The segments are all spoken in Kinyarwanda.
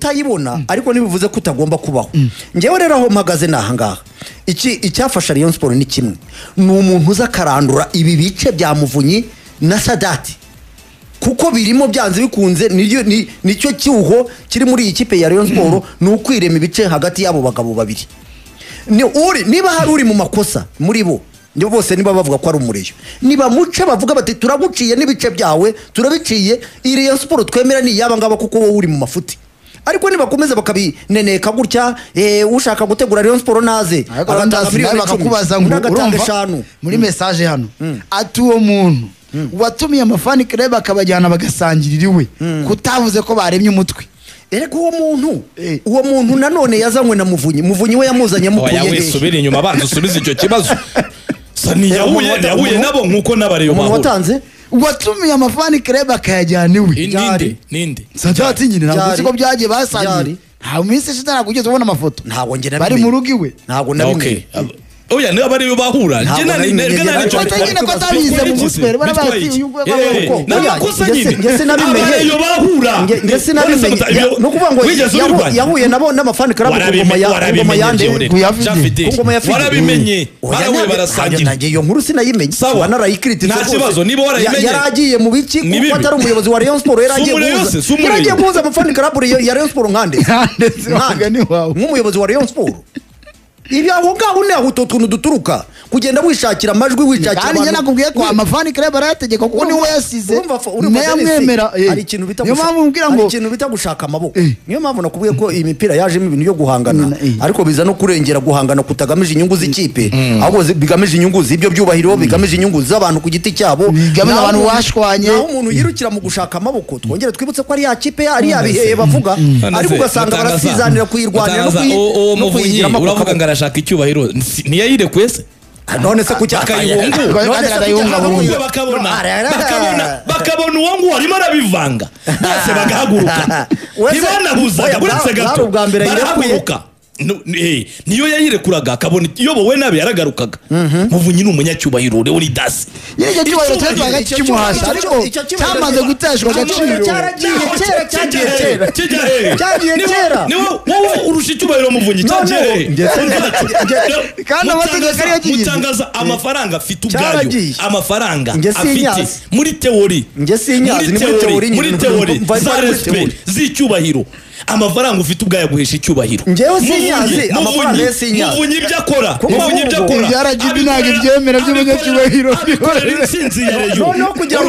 Kutayibona ariko ntibivuze ko utagomba kubaho. Njyewe rero aho mpagaze ni ahangaha. Iki icyafasha Rayon Sport ni kimwe, ni umuntu uza akarandura ibi bice bya Muvunyi na Sadati, kuko birimo byanze bikunze nicyo cyuho kiri muri iyi kipe ya Rayon Sport, ni ukwirema ibice hagati y'abo bagabo babiri. Niba hari uri mu makosa muri bo, nibo bose niba bavuga ko ari umureyo, niba muce bavuga bati turaguciye n'ibice byawe turabiciye, iyi Rayon Sport twemera ni iy'aba ngaba kuko wowe uri mu mafuti. Ariko nibakomeza bakabineneka gutya, ushaka gutegura Rayon Sport naze agatanga miliyoni 10, agatanga 5 muri message hano ati uwo muntu watumiye amafani club akabajyana bagasangirira iwe kutavuze ko baremye umutwe. Erega uwo muntu nanone yazanywe na Muvunyi. Muvunyi we yamuzanye mukuye. Oya we subira inyuma, abanza usubize icyo kibazo. Sani yahuye nabo nkuko n'abareyo bahura. Watanze watumiye amafani club akayajyana iwe. Ninde? Sadati nyine ntabwo uzi ko byagiye basangiye. Nta minsi ishize ntabwo ugeze ubona amafoto. Ntabwo nge nabimenye. Bari mu rugo iwe. Ntabwo nabimenye. Oya niba bari bahura nge nani ko atabize mu mutwe barabazi uyu nguyu namakosa nyine. Nge sinabimenye. Bahura. Nge sinabimenye. No kuvuga ngo yahuye nabo n'amafani club ku ngoma yande. Ku ngoma ya Fide. Warabimenye. Barahuye barasangira. Nge iyo nkuru sinayimenye. Wanarayikritise. Nta kibazo niba warayimenye. Yaragiye mu biki kuko atari umuyobozi wa Rayon Sport yaragiye guhuza amafani club ya Rayon Sport nkande. Nk'umuyobozi wa Rayon Sport. Ibi aho ngaho ni aho utwo tuntu duturuka kugenda wishakira amajwi, wishakira abantu. Kandi nakubwiye ko amafani club arayategeka kuko niwe yasize nayamwemera. Hari ikintu bita hari ikintu bita gushaka amaboko. Niyo mpamvu nakubwiye ko imipira yajemo ibintu byo guhangana, ariko biza no kurengera guhangana kutagamije inyungu z'ikipe, ahubwo bigamije inyungu z'ibyo byubahiro, bigamije inyungu z'abantu ku giti cyabo, bigamije abantu bashwanye. Naho umuntu yirukira mu gushaka amaboko, twongere twibutse ko ari ya kipe ari yabiheye bavuga, ariko ugasanga barasizanira kuyirwanira no kuyigira amaboko. Arashaka icyubahiro ntiyayirekuye se? None se kuki bakabona uwo nguwo arimo arabivanga bose bagahaguruka, ntibanabuzaga uretse gato barahaguruka. Niyo yayirekuraga akabona iyobowe nabi yaragarukaga. Muvunyi ni umunyacyubahiro Leonidas. Icyo cyubahiro cyatwaga kimuhasha ariko cyamaze guteshwa agaciro. Cyagiye kera. Niwe wowe urusha icyubahiro Muvunyi cyagiye. Kandi amategeko ariyo kigize. Mutangaza amafaranga afite ubwayo. Amafaranga afite muri teori. Muri teori za respect z'icyubahiro. Amafaranga ufite ubwayo guhesha icyubahiro. Njyewe sinyazi amafaranga ye sinyazi. Muvunyi ibyo akora. Muvunyi ibyo akora. RGB ntabwo ibyemera by'umunyacyubahiro. Noneho kugira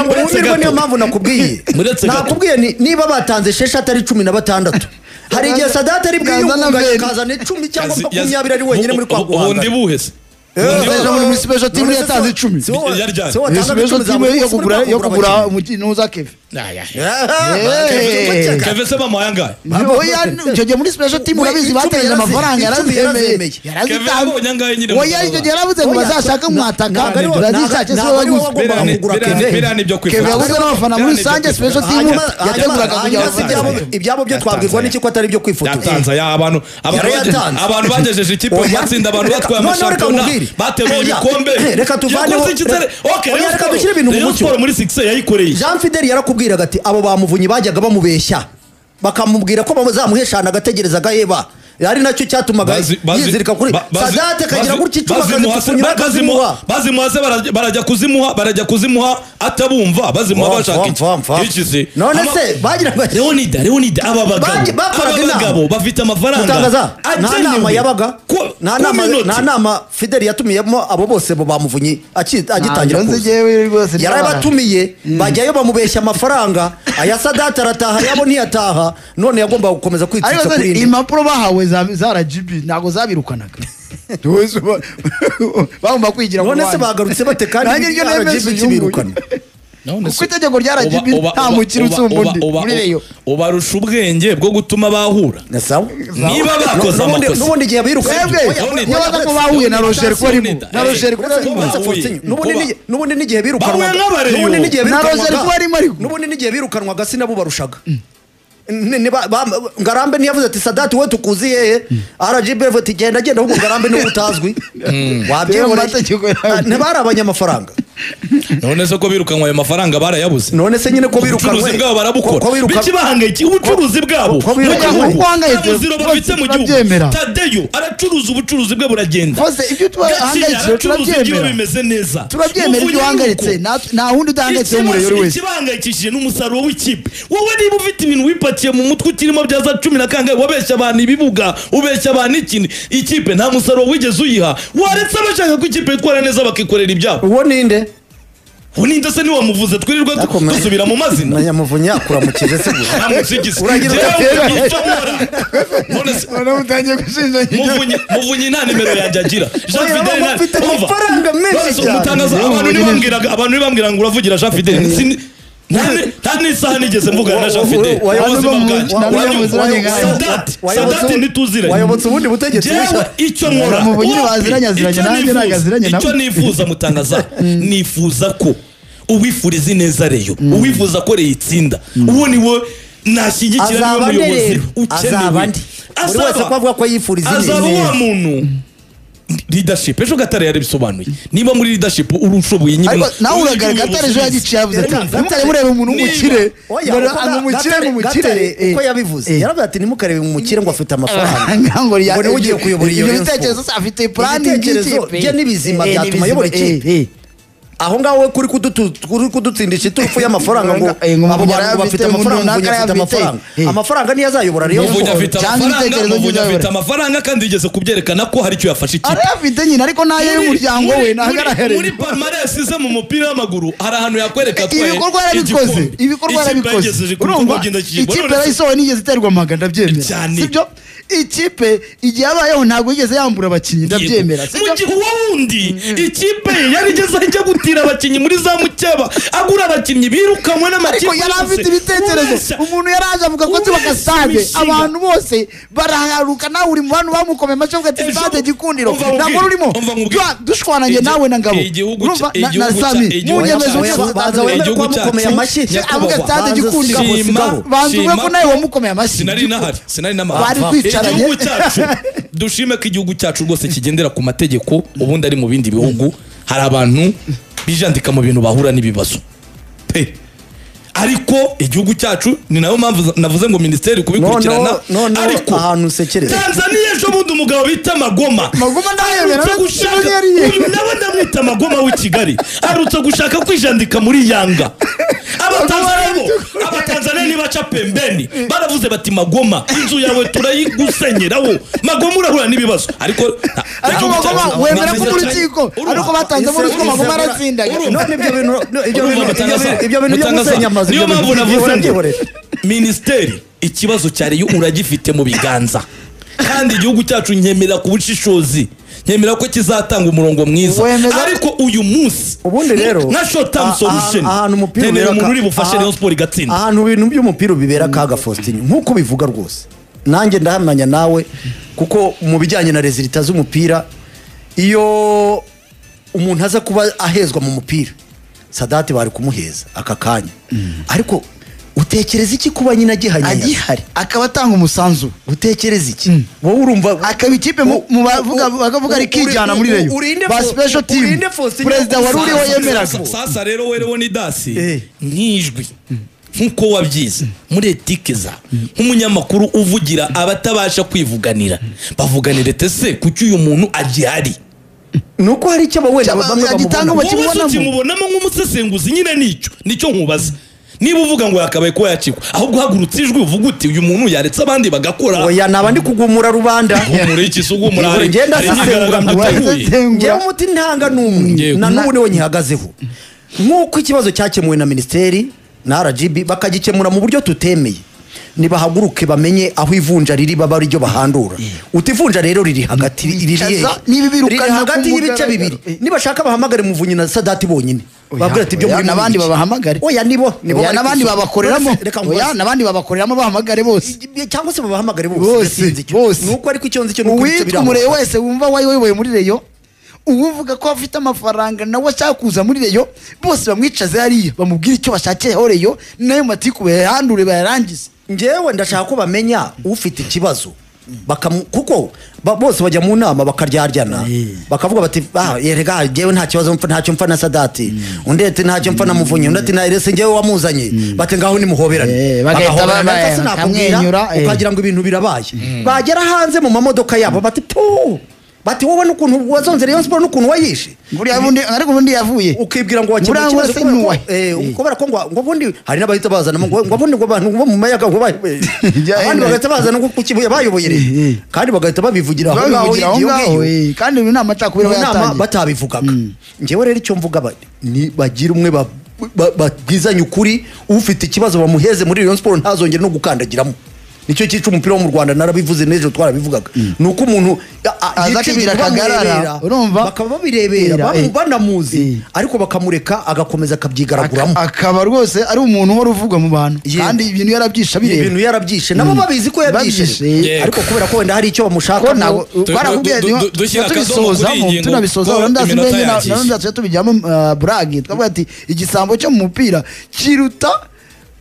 ngo wumirwe, niyo mpamvu nakubwiye. Nakubwiye niba batanze 6 atari 16. Hari igihe Sadati ari bwiyunga akazana 10 cyangwa 20 ari wenyine muri kwa guhangana. Ubundi buhe se? Muri special team yatanze 10. Special team yo kugura umukino uza Keve. Keve se bamuhaye angahe? Oya icyo gihe muri special team urabizi bategereje amafaranga yarazemeye. Yarazitanze. Oya icyo gihe yaravuze ngo bazashaka mwataka bazishake se waguze. Keve yaguze n'abafana muri rusange special team yateguraga kugira ibyabo byo twabwirwa n'iki ko atari byo kwifotoza. Yatanze ya abantu abantu bagejeje ikipe mu matsinda, abantu batwaye amashampiyona, bateruye ibikombe. Reka tuvaneho. Reka dushyire ibintu mu mucyo. Muri success yayikoreye. Jean Fidel yarakubwiraga ati abo bamuvunyi bajyaga bamubeshya bakamubwira ko bazamuheshana agategereza agaheba, ari nacyo cyatumaga yizirika kuri Sadate akagira gutya icuma akazimuha. Bazimuha se barajya kuzimuha atabumva, bazimuha bashaka iki se? None se bagira Leonida aba bagabo bafite amafaranga. Nta nama yabaga, nta nama Fidel yatumiyemo abo bose bo bamuvunyi agitangira kuza. Yarabatumiye bajyayo bamubeshya amafaranga aya Sadate arataha yabo ntiyataha, none yagomba gukomeza kwitsitsa kuri indi. Impapuro bahawe za RGB ntabwo zabirukanaga. Bagomba kwigira none se bagarutse bate kandi RGB kibirukana? Kuko itegeko rya RGB nta mukiri usumba undi muri Rayon. Ubarusha ubwenge bwo gutuma bahura. Niba bakoze amakosa n'ubundi gihe birukanye niba baza ko bahuye na Roger ko arimo na Roger ko n'ubundi n'igihe birukanwaga n'ubundi n'igihe birukanwaga sinabubarushaga. Ngarambe ntiyavuze ati Sadati we tukuzi hehe, RGB ati genda genda ahubwo Ngarambe niwe utazwi. Wabyiboneye ntibari abanyamafaranga. None se ko birukanwe ayo mafaranga barayabuze? None se nyine ko birukanwe ubucuruzi bwabo barabukora. Bikibahangayiki ubucuruzi bwabo bafite mu gihugu. Tadeyo aracuruza ubucuruzi bwe buragenda. Fose ibyo tuhangayitse turabyemera, bimeze neza turabyemera ibyo uhangayitse, nta wundi udahangayitse wo muri wese. Ikibahangayikishije n'umusaruro w'ikipe. Wowe niba ufite ibintu wipakiye mu mutwe ukirimo bya za 10 na kangahe, wabeshya abantu ibibuga, ubeshya abantu ikintu, ikipe nta musaruro wigeze uyiha. Waretse abashaka ko ikipe yitwara neza bakikorera ibyabo. Uwo ninde? Uninda se niwa muvuze twirirwa dusubira mu mazina. Nanyamuvunyi akuramukije se gusa. Uragira none se utangiye gushinja Muvunyi nta nimero yanjye agira. Jean Fidel nta amafaranga menshi cyane. Mutangaza abantu nibambwira ngo uravugira Jean Fidel. Nta n'isaha nigeze mvugana na Jean Fidel. Sadati ntituziranye. Wayobotse ubundi butegetsi bushya. Icyo nkora icyo nifuza mutangaza, nifuza ko uwifuriza ineza Reyo, uwifuza ko Reyo itsinda, uwo niwe nashyigikira, niwe muyobozi ukenewe. Buri wese ko avuga ko yifuriza ineza azaba wa muntu. Leadership ejo Gatare yarabisobanuye. Niba muri leadership uri ushoboye nyine, ariko nawe uragaragara Gatare ejo yagiciye yavuze ati ntimukare murebe umuntu w'umukire, umukire n'umukire uko yabivuze yaravuze ati ntimukarebe umukire ngo afite amafaranga ngo niwe ugiye kuyobora iyo bitekerezo, afite plan y'ibitekerezo bye n'ibizima byatuma ayobora ikipe. Aho ngaho we kuri kudutsindisha iturufu y'amafaranga ngo abo bantu bafite amafaranga, Muvunyi afite amafaranga, amafaranga niyo azayobora Rayon Sport. Muvunyi afite amafaranga kandi yigeze kubyerekana ko hari icyo yafashe ikipe. Arayafite nyine ariko nayo y'umuryango we ntagarahera. Muri palmarès ize mu mupira w'amaguru hari ahantu yakwereka twaye ibikorwa yarabikoze, ibikorwa yarabikoze. Urumva ikipe yarayisohoye nigeze iterwa amaga, ndabyemera, sibyo? Ikipe igihe yabayeho ntabwo yigeze yambura abakinnyi, ndabyemera. Mu gihe uwo wundi ikipe yarigeze ajya gutira abakinnyi muri za mukeba, agura abakinnyi birukanwe n'amakipe. Ariko yari afite ibitekerezo. Umuntu yaraje avuga ko nzubaka stade, abantu bose baraharuka, nawe uri mu bantu bamukomeye amashyi avuga ati stade Gikundiro ntabwo rurimo dushwananye nawe na Ngabo na Sami munyemeze igihugu cyacu amashyi avuga stade Gikundiro, banza uvuge ko nawe wamukomeye amashyi. Sinari nahari, sinari n'amahari. Igihugu cyacu dushime ko igihugu cyacu rwose kigendera ku mategeko. Ubundi ari mu bindi bihugu hari abantu bijandika mu bintu bahura n'ibibazo pe, ariko igihugu cyacu ni nayo mpamvu navuze ngo minisiteri kubikurikirana. Ariko ahantu usekereza Tanzania ejo bundi umugabo bita Magoma, Magoma ndayemera, uyu nawe ndamwita Magoma w'i Kigali, aherutse gushaka kwijandika muri Yanga. Abatanzania nibaca pembeni baravuze bati Magoma inzu yawe turayigusenyeraho, Magoma urahura n'ibibazo. Ariko Magoma wemera ko muri rukiko ariko batanze muri ruswa Magoma aratsindaga. None ibyo bintu byo gusenya amazu niyo mpamvu navuze ngo minisiteri ikibazo cya Reyo uragifite mu biganza, kandi igihugu cyacu nkemera ku bushishozi, nkemera ko kizatanga umurongo mwiza. Ariko uyu munsi ubundi rero nka short term solution ahantu umupira ubera umuntu uri bufashe Rayon Sport igatsinda, ahantu ibintu by'umupira bibera kaga Faustin nkuko bivuga rwose nanjye ndahamanya nawe, kuko mu bijyanye na resultat z'umupira iyo umuntu aza kuba ahezwa mu mupira Sadati bari kumuheza aka kanya. Ariko utekereza iki kuba nyina agihari akaba atanga umusanzu? Utekereza iki wowe urumva akaba ikipe mu bavuga bakavuga ari kijyana muri Rayon ba special team president wari uriho yemeraga. Sasa rero werewo ni dasi nkijwi nkuko wabyize muri etike za nk'umunyamakuru uvugira abatabasha kwivuganira, bavuganire tese kuki uyu muntu agihari? Nuko hari icyo wenda bamwe bamubonamo nk'umusesenguzi nyine, nicyo nkubaza. Niba uvuga ngo yakabaye ko yacikwa, ahubwo uhagurutse ijwi uvuga uti uyu muntu yaretse abandi bagakora. Oya naba ndi kugumura rubanda. Gumura iki se ugumura? Ngenda sasengura ngewe umuti ntanga n'umwe na n'ubu niwe nyihagazeho. Nk'uko ikibazo cyakemuwe na minisiteri na RGB bakagikemura mu buryo tutemeye, nibahaguruke bamenye aho ivunja riri baba ari ryo bahandura. Utivunja rero riri hagati, riri hagati y'ibice bibiri. Nibashaka bahamagare Muvunyi na Sadati bonyine, babwira ati ibyo muri nabandi babahamagare. Oya nibo nabandi babakoreramo. Oya nabandi babakoreramo bahamagare bose, cyangwa se babahamagare bose. Nuko ariko icyo nzi cyo nuko ibice biraho. Uwitwa wese wumva wayoboye muri Rayon, uwuvuga ko afite amafaranga nawe ashaka kuza muri Rayon, bose bamwicaze hariya bamubwira icyo bashakiyeho Rayon, nayo matiku bayahandure bayarangize. Njyewe ndashaka ko bamenya ufite ikibazo Kuko bose bajya mu nama bakaryaryana bakavuga bati yerega jewe nta kibazo ntacyo mfa na Sadati, undi ati ntacyo mfa na Muvunyi, undi ati na Erese njyewe wamuzanye, bati ngaho nimuhoberane, bagahoberana, ukagira ngo ibintu birabaye. Bagera hanze mu mamodoka yabo bati pu, bati wowe n'ukuntu wazonze Rayon Sport n'ukuntu wayishe buriya bundi, ariko ubundi yavuye ukibwira ngo wakemuye ikibazo kubera ko ngo ubundi hari n'abahita bazana ngo ubundi ngo abantu bo mu mayaga ngo bayoboye, abandi bagahita bazana ngo ku Kibuye bayoboye, kandi bagahita babivugira aho ngaho, kandi ibi ni amacakubiri bayatangiye batabivugaga. Njyewe rero icyo mvuga ni bagira umwe babwizanye ukuri, ufite ikibazo bamuheze muri Rayon Sport ntazongere no gukandagiramo. Nicyo cyica umupira wo mu Rwanda, narabivuze n'ejo twarabivugaga, nuko umuntu aza akagarara, urumva bakaba babirebera banamuzi, ariko bakamureka agakomeza akabyigaraguramo, akaba rwose ari umuntu uhora uvugwa mu bantu, kandi ibintu yarabyishe abireba, ibintu yarabyishe nabo babizi ko yabyishe, ariko kubera ko wenda hari icyo bamushaka tunabisoza ndazi tubijyamo burage, twavuga ati igisambo cyo mu mupira kiruta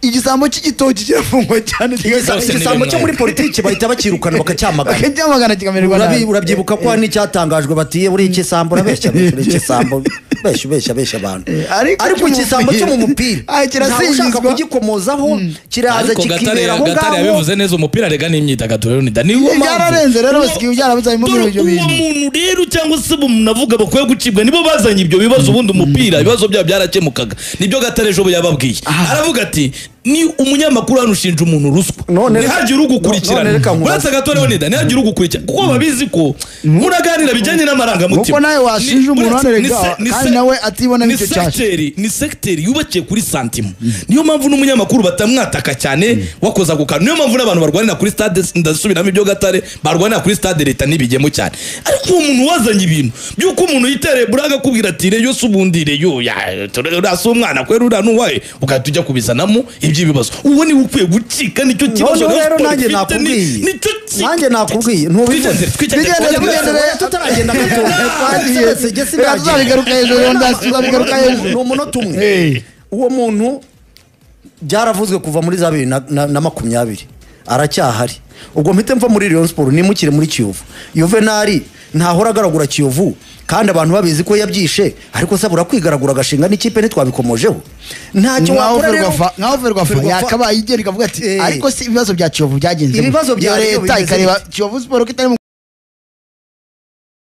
igisambo cy'igitoki kirafungwa cyane, igisambo cyo muri politiki bahita bakirukana bakacyamagana, bakacyamagana kikamererwa nabi. Urabyibuka ko n'icyatangajwe batiye buri ikisambo urabeshya, buri ikisambo besha besha abantu, ariko igisambo cyo mu mupira kirasingizwa kugikomozaho, kiraza kikibera aho ngaho. Gatare yabivuze neza, umupira rega n'imyidagaduro rero ni niwo mpamvu byararenze rero basikiye byarabuze mu ibyo bintu. Uwo muntu rero cyangwa se navuga bakwiye gucibwa nibo bazanye ibyo bibazo, ubundi umupira ibibazo byabo byarakemukaga. Nibyo Gatare ejo yababwiye, aravuga ati ni umunyamakuru hano ushinja umuntu ruswa, ntihagire ugukurikirana, uretse gato rero nida ntihagire ugukurikirana, kuko babizi ko muraganira bijyanye n'amarangamutima, kuko nawe washinja umuntu hano rega kandi nawe atibona n'icyo cyashe. Ni secteur yubakiye kuri santimo, niyo mpamvu n'umunyamakuru batamwataka cyane wakoza ku kantu, niyo mpamvu n'abantu barwanira kuri stade, ndasubiramo ibyo Gatare, barwanira kuri stade leta ntibigemo cyane. Ariko uwo muntu wazanye ibintu by'uko umuntu yitereye buraga akubwira ati reyo se ubundi reyo urasa umwana kwera uriya n'uwaye, ugahita ujya kubizanamo iby'ibibazo, uwo niwe ukwiye gucika. Nicyo kibazo rero nanjye nakubwiye, nanjye nakubwiye ntubivuze, tutaragenda gato, tuzabigaruka hejuru, tuzabigaruka hejuru, ni umunota umwe. Uwo muntu byaravuzwe kuva muri za 2020 aracyahari. Ubwo mpite mva muri Rayon Sport nimukire muri Kiyovu. Juvenal ntahora agaragura Kiyovu kandi abantu babizi ko yabyishe, ariko sabura kwigaragura agashinga n'ikipe ntitwabikomojeho. Ntacyo wakora rero nkaho Ferwafa yakabaye igera ikavuga ati ariko si ibibazo bya Kiyovu byagenze, ibibazo bya leta ikareba Kiyovu Sport kitari